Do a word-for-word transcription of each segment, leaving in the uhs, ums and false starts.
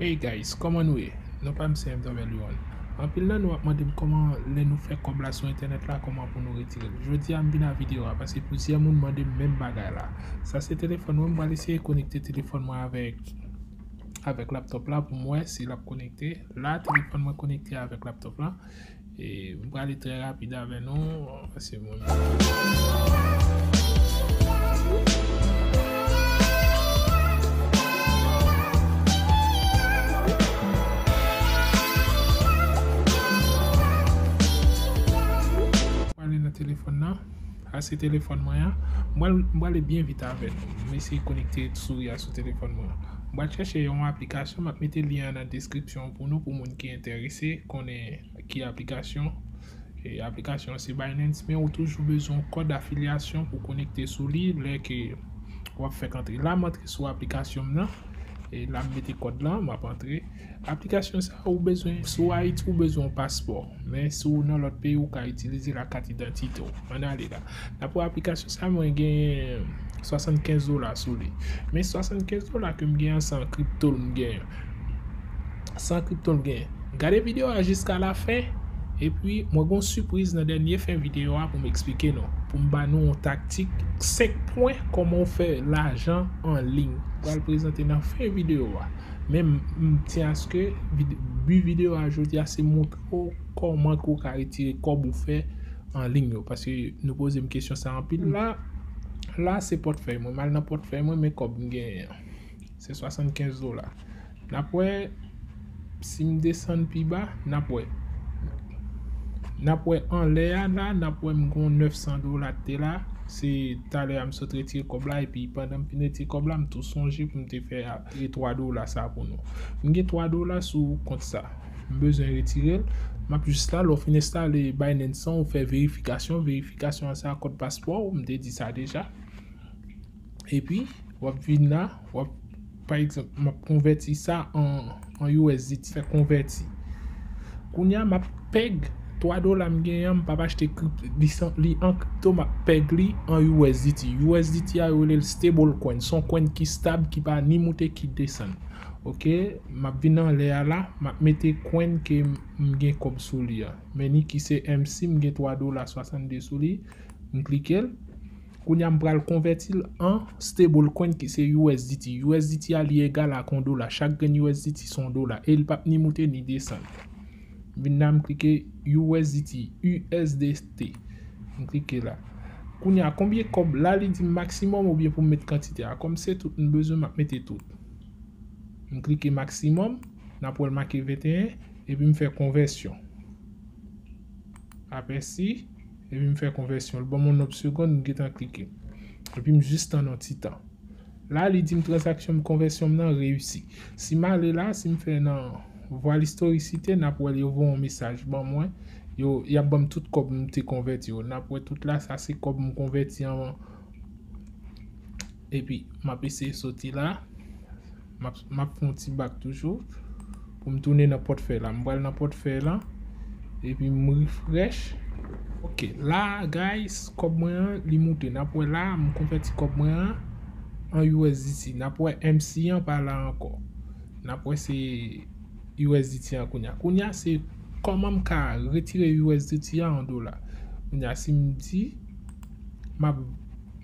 Hey guys, kòman nou ye? Non pa m se M W One. Anpil nan nou ap mande m kòman lè nou fè kòb la sou entènèt la, kòman pou nou retire l. Jodi a m vin ak videyo a, paske plizyè moun mande m menm bagay la. Sa se telefòn mwen, m pral eseye konekte telefòn mwen avèk, avèk laptop la pou m wè si l ap konekte. La, telefòn mwen konekte avèk laptop la. E m prale trè rapid avè nou, paske mwen prale nan telefòn nan. Sa se telefòn mwen an. M pral, m prale byen vit avè nou. M eseye konekte souri a sou telefòn mwen an. M pral chèche yon aplikasyon, m ap mete lyen an nan deskripsyon pou nou, pou moun ki enterese konnen ki aplikasyon. E aplikasyon an se Binance, men ou toujou bezwen yon kòd afilyasyon pou konekte sou li lè ke w ap fèk antre. La, m antre sou aplikasyon m nan. E la, m mete kòd lan, m ap antre. Aplikasyon sa, ou bezwen, si w Ayiti, ou bezwen yon paspò. Men si w nan lòt peyi, ou ka itilize lakat idantite w. Ann ale la. N ap wè aplikasyon sa, mwen gen swasannkenz dola sou li. Men swasannkenz dola ke m gen an, se an kripto m gen. Se an kripto m gen. Gade videyo a jiska lafen. Epi, mwen gen yon sipriz nan dènye fen videyo a pou m eksplike nou. Pou m ba nou yon taktik, senk pwen kòman w fè lajan an liy. M pral prezante nan fen videyo a. Men m, m tyen aske vid-, bi videyo a jodi a se montre w kòman ke w ka retire kòb ou fè an liy yo. Paske nou poze m kesyon sa anpil. La, la se pòtfèy mwen. M al nan pòtfèy mwen, men kòb m genyen an. Se swasannkenz dola. N ap wè, si m desann pi ba, n ap wè. N ap wè anlè a la, n ap wè m gon nèf san dola te la. Se talè a m sot retire kòb la, epi pandan m fin retire kòb la, m tou sonje pou m te fè a, retire twa dola sa pou nou. M gen twa dola sou kont sa. M bezwen retire l. M ap jis la, lè w fin enstale Binance an, ou fè verifikasyon. Verifikasyon an, se a kòd paspò w, m te di sa deja. Epi, w ap vin la, w ap, pa egzanp, m ap konvèti sa an, an U S D T, fè konvèti. Kounye a, m ap pèg twa dola m genyen an, m p ap achte krip-, li san, li an kripto, m ap pèg li an U S D T. U S D T a, yo rele l stablecoin. Se yon coin ki stab, ki pa ni moute, ki desann. Oke, m ap vin anlè a la, m ap mete coin ke m, m gen kòb sou li a. Men ni ki se M C, m gen twa dola swasannde sou li. M klike l. Kounye a, m pral konvèti l an stablecoin ki se U S D T. U S D T a, li egal ak yon dola. Chak grenn U S D T se yon dola. E li p ap ni moute ni desann. Vin la, m klike U S D T, U S D T. M klike la. Kounye a, konbyen kòb la, li di m maksimòm oubyen pou m met kantite a. Kòm se tout m bezwen, m ap mete tout. M klike maksimòm, n ap wè l make venteyen, epi m fè konvèsyon. Apèsi, epi m fè konvèsyon. L ban m yon nòb segonn, m gentan klike. Epi m jis tann yon ti tan. La, li di m tranzaksyon m, konvèsyon m nan reyisi. Si m ale la, si m fè nan vwa listorisite, n ap wè l, yo voye yon mesaj ban mwen. Yo, y ap ban m tout kòb m te konvèti yo. N ap wè tout la, sa se kòb m konvèti an. Epi, m ap eseye soti la. M ap, m ap fè yon ti bak toujou. Pou m tounen nan pòtfèy la. M pral nan pòtfèy la. Epi m refresh. Ok, la, guys, kòb mwen an, li moute. N ap wè la, m konvèti kòb mwen an an U S D T. N ap wè M C an pa la ankò. N ap wè se U S D T an kounye a. Kounye a, se kòman m ka retire U S D T a an dola. Kounye a, si m di, m ap,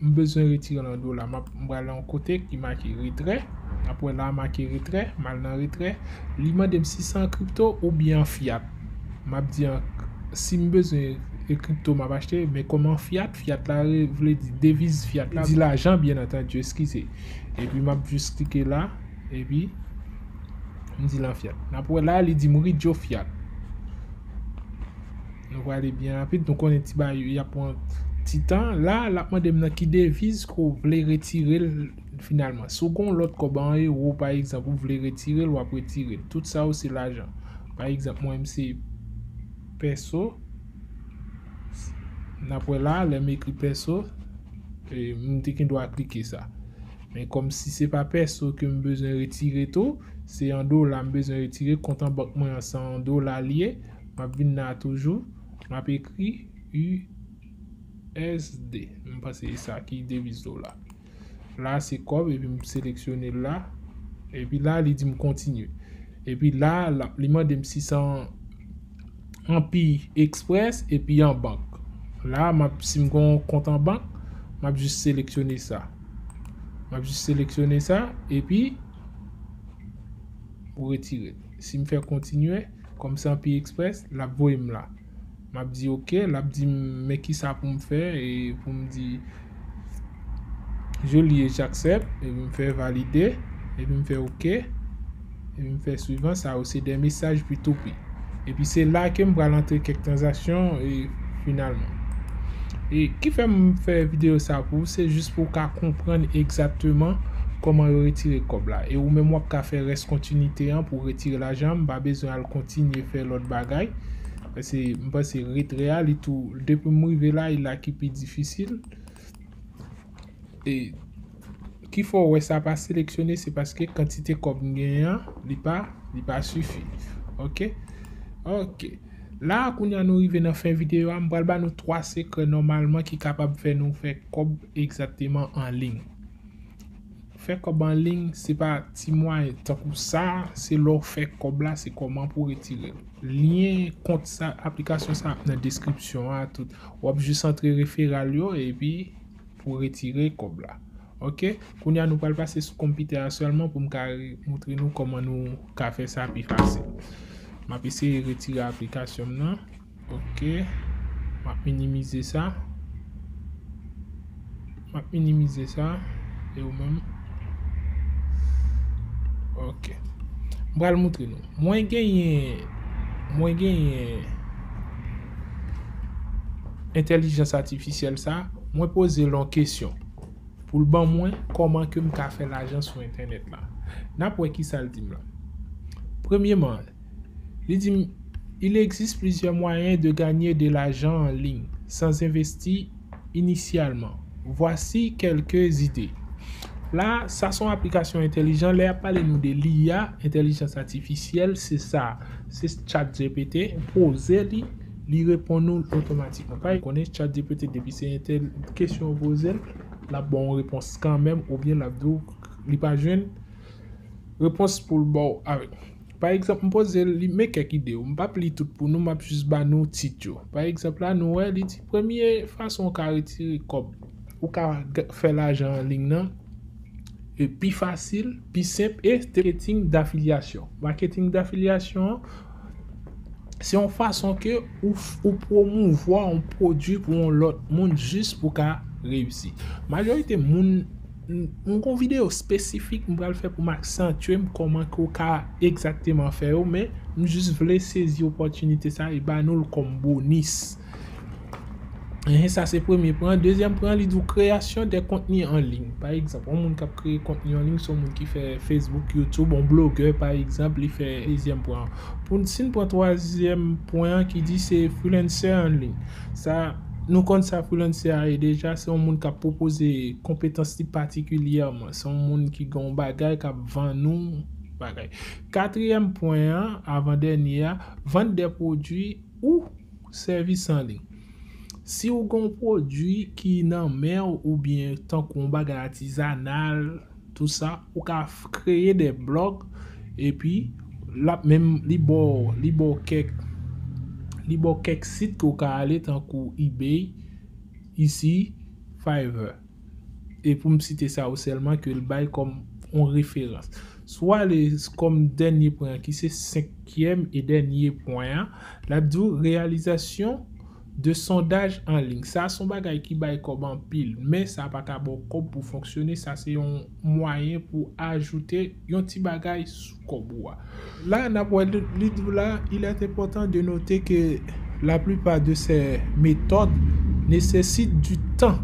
m bezwen retire l an dola, m ap, m pral nan yon kote ki make retrè. N ap wè la make retrè, m al nan retrè. Li mande m si se an kripto oubyen an fiat. M ap di an, si m bezwen e kripto, m ap achte, men kòm an fiat, fiat la re-, vle di deviz fiat la, di lajan, byen antandi, eskize. Epi m ap jis klike la, epi m di l an fiat. N ap wè la, li di m Ridjo fiat. Nou prale byen rapid, nou konnen ti bagay yo, y ap pran ti tan. La, l ap mande m nan ki deviz ke w vle retire l finalman. Si w gen yon lòt kòb an ewo, pa egzanp, ou vle retire l, w ap retire l. Tout sa yo se lajan. Pa egzanp, mwen menm se pèso. N ap wè la, lè m ekri pèso, e, m te gen dwa klike sa. Men kòm si se pa pèso ke m bezwen retire tou, se an dola m bezwen retire, kont an bank mwen an se an dola l ye, m ap vin la toujou, m ap ekri U S D. M panse se sa ki deviz dola. La se kòb, epi m seleksyone l la. Epi la, li di m kontinye. Epi la, l ap, li mande m si se an, an Pi Express epi an bank. La, m ap, si m gen yon kont an bank, m ap jis seleksyone sa. M ap jis seleksyone sa, epi ou retire l. Si m fè kontinye, kòm se an Pi Express, l ap voye m la. M ap di oke, l ap di m men kisa pou m fè, e pou m di je lis et j'accepte, epi m fè valide, epi m fè oke, epi m fè swivan, sa yo se de mesaj P two P. Epi se la ke m pral antre kèk tranzaksyon, e finalman. E ki fè m fè videyo sa pou ou, se jis pou w ka konprann egzakteman kòman yo retire kòb la. E ou menm w ap ka fè rès kontinite an pou w retire lajan, m pa bezwen al kontinye fè lòt bagay. Paske m panse retrè a, li tou, depi m rive la, e la ki pi difisil. E ki fè w wè sa pa seleksyone, se paske kantite kòb m genyen an, li pa, li pa sifi. Oke? Oke. La, kounye a nou rive nan fen videyo a, m pral ba nou twa sekrè nòmalman ki kapab fè nou fè kòb egzakteman an liy. Fè kòb an liy, se pa ti mwayen tankou sa, se lè w fè kòb la, se kòman pou w retire l. Lyen kont sa, aplikasyon sa ap nan deskripsyon an, tout. W ap jis antre referral yo, epi pou retire kòb la. Oke? Kounye a nou pral pase sou konpitè a sèlman pou m ka re-, montre nou kòman nou ka fè sa pi fasil. M ap eseye retire aplikasyon m nan. Oke. M ap minimize sa. M ap minimize sa. E ou menm? Oke. M pral montre nou. Mwen genyen, mwen genyen entèlijans atifisyèl sa, mwen poze l yon kesyon pou l ban mwen kòman ke m ka fè lajan sou entènèt la. N ap wè kisa l di m la. Premyeman, li di m, il existe plusieurs moyens de gagner de l'argent en ligne sans investir initialement. Voici quelques idées. La, sa se yon aplikasyon entèlijan. Lè y ap pale nou de l'I A, entèlijans atifisyèl, se sa. Se ChatGPT, ou poze li, li reponn ou otomatikman. Pa konnen ChatGPT, depi se entèl-, kesyon ou poze l, l ap ba w yon repons kanmenm, oubyen l ap di w li pa jwenn repons pou l ba w avèk. Pa egzanp, m poze l, li, men kèk ide yo. M p ap li tout pou nou, m ap jis ba nou tit yo. Pa egzanp, la, nou wè, li di, premye fason w ka retire kòb, ou ka g-, fè lajan an liy nan, e pi fasil, pi senp, e te marketing d'affiliation. Marketing d'affiliation, se yon fason ke ou, ou pwomouvwa yon pwodui pou yon lòt moun jis pou ka reyisi. Majorite moun, m, m gon videyo espesifik m pral fè pou m aksantye m kòman ke w ka egzakteman fè yo, men m jis vle sezi opòtinite sa e ba nou l kòm bonis. Enhen, sa se premye pwen an. Dezyèm pwen an, li di w création de contenu en ligne. Pa egzanp, yon moun k ap kreye kontni an liy, se yon moun ki fè Facebook, YouTube, yon blogè, pa egzanp, li fè dezyèm pwen an. Pou n, si n pran twazyèm pwen an ki di se freelancer en ligne. Sa, nou konn sa freelancer a ye deja, se yon moun k ap pwopoze konpetans li patikilyèman. Se yon moun ki gen yon bagay k ap vann ou bagay. Katriyèm pwen an, avan dènye a, vente de produits ou sèvis an liy. Si w gen yon pwodui ki nan men w oubyen tankou yon bagay atizanal, tou sa, ou ka f-, kreye de blòg, epi l ap menm, li ba w, li ba w kèk, li ba w kèk sit ke w ka ale tankou eBay, isi, Fiverr. E pou m site sa yo sèlman ke l bay kòm yon referans. Si w ale kòm dènye pwen an, ki se senkyèm e dènye pwen an, l ap di w réalisation de sondage en ligne. Sa se yon bagay ki bay kòb anpil, men sa pa ka ba w kòb pou fonksyone. Sa se yon mwayen pou ajoute yon ti bagay sou kòb ou a. La, n ap wè li, li di w la, il est important de noter que la plupart de ces méthodes nécessitent du temps.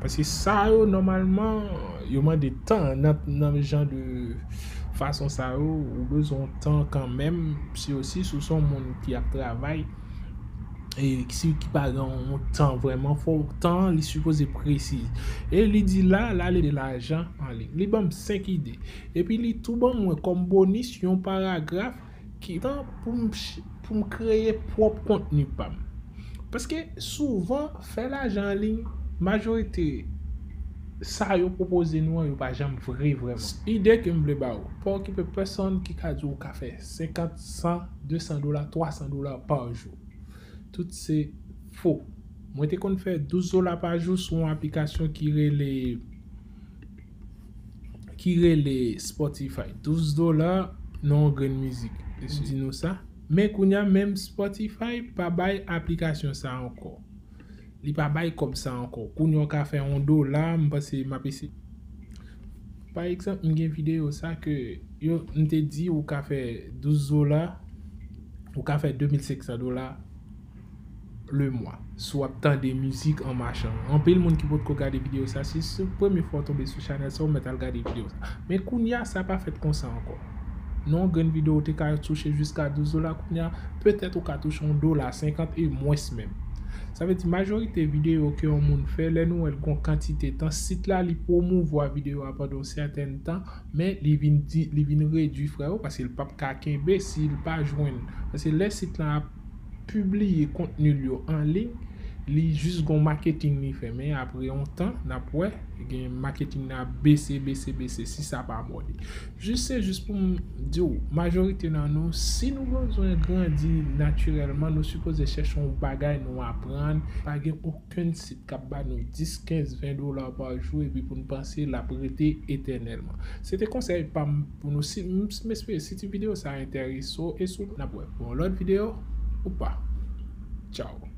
Paske sa yo, nòmalman, yo mande tan nan, nan jan de fason sa yo, ou bezwen yon tan kanmenm, si osi, si w se yon moun ki ap travay, e si ki pa gen yon tan vrèman, fò tan an, li sipoze presiz. E li di la, la, li de lajan an liy. Li ban m senk ide. Epi li tou ban mwen kòm bonis yon paragraf ki tan pou m ch-, pou m kreye pwòp kontni pa m. Paske souvan, fè lajan an liy, majorite Sa yo pwopoze nou an, yo pa janm vre vrèman. Ide ke m vle ba ou, pa okipe pèsonn ki ka di w ka fè senkant, san, de san dola, twa san dola pa jou. Tout se fo. Mwen te konn fè douz dola pa jou sou yon aplikasyon ki rele ki rele Spotify. Douz dola nan yon grenn mizik. Di nou sa. Men kounye a menm Spotify pa bay aplikasyon sa ankò. Li pa bay kòb sa ankò. Kounye a w ka fè yon dola, m panse m ap eseye. Pa egzanp, m gen videyo sa ke yo, m te di ou ka fè douz dola, ou ka fè de mil senk san dola le mwa. Si w ap tande mizik an machan. Anpil moun ki potko gade videyo sa, si se premye fwa w tonbe sou chanèl sa, ou mèt al gade videyo sa. Men kounye a, sa pa fèt konsa ankò. Nan yon grenn videyo, ou te ka touche jiska douz dola, kounye a, petèt ou ka touche yon dola senkant e mwens menm. Sa vle di, majorite videyo ke yon moun fè, lè nou wè l gon kantite tan, sit la, li pwomouvwa videyo a pandan yon sètèn tan, men li vin di, li vin redui, frè yo, paske l p ap ka kenbe si l pa jwenn. Paske lè sit la ap pibliye kontni l yo an liy, li jis gon maketing li fè. Men apre yon tan, n ap wè, gen maketing nan ap bese, bese, bese, si sa pa mòde. Jis se jis pou m di w, majorite nan nou, si nou bezwen grandi natirèlman, nou sipoze chèche yon bagay nou aprann. Pa gen okenn sit k ap ba nou dis, kenz, ven dola pa jou epi pou n panse l ap rete etènèlman. Se te konsèy pa m pou nou. Si, m, m espere si ti videyo sa a enterese w, e sou n ap wè pou yon lòt videyo ou pa. Tchaw.